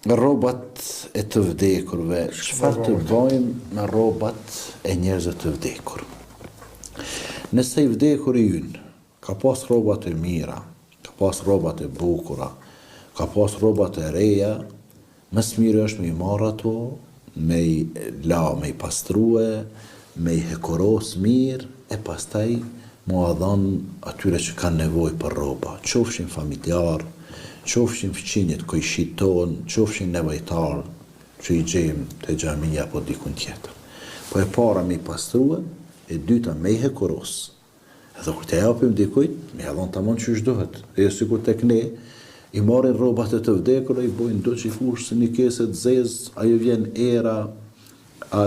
Rrobat e të vdekurve, çfarë të bëjmë me rrobat e njerëzve të vdekur? Nëse i vdekuri ynë ka pas rroba të mira, ka pas rroba të bukura, ka pas rroba të reja, më së miri është me i marrë ato, me i la, me i pastrue, me i hekuros mirë e pastaj m'ua dhanë atyre që kanë nevojë për rroba, qofshin familjarë, qofshin fqinjët, kojshitë tonë, qofshin nevojtarë që i gjejmë te xhamia apo dikun tjetër. Po e para me i pastrue, e dyta me i hekuros. Edhe kur t'ia japim dikujt, me ia dhon tamam qysh duhet. E jo sikur tek ne, i marrin rrobat e të vdekurve, i bojnë do qikush si një kese të zezë, ajo vjen era, a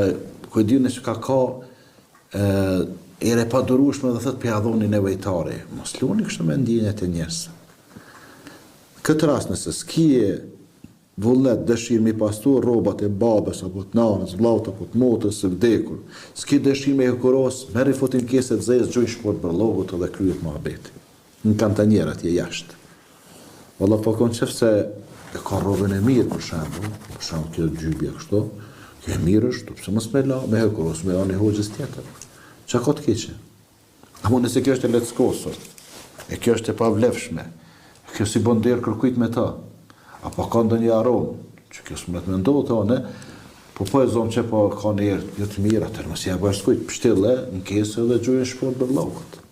ku e di unë çka ka, e, erë e padurueshme dhe thotë po ia dhoni nevojtari. Mos luni kështu me ndjenjat e njerëzve. Këtë rast nëse s'kie Vullnet, dëshirë me i pastru rrobat e babës apo të nanës, vllaut apo të motrës së vdekur. S'ki dëshirë me i hekuros, merri futi në kese të zezë, gjujë n'shportë bërllogut edhe kryhet muhabeti. Në kantanier atje jashtë. Valla po kom qef se e ka rrobën e mirë për shembull, për shembull kjo xhybja kështu, kjo e mirë është, pse mos me la, me hekuros, me dhanë hoxhës tjetër. Çka ka të keqe? Apo nëse kjo është e leckosur, e kjo është e pavlefshme, e kjo s'i bën nder kërkujt me ta, apo ka ndonjë aromë, që kjo s'mundet me ndodhë, o ne, po po e zomë që po ka një erë jo të mirë, atëherë mos ia bësh askujt, pështille në kese dhe gjuje në shportë bërllokut.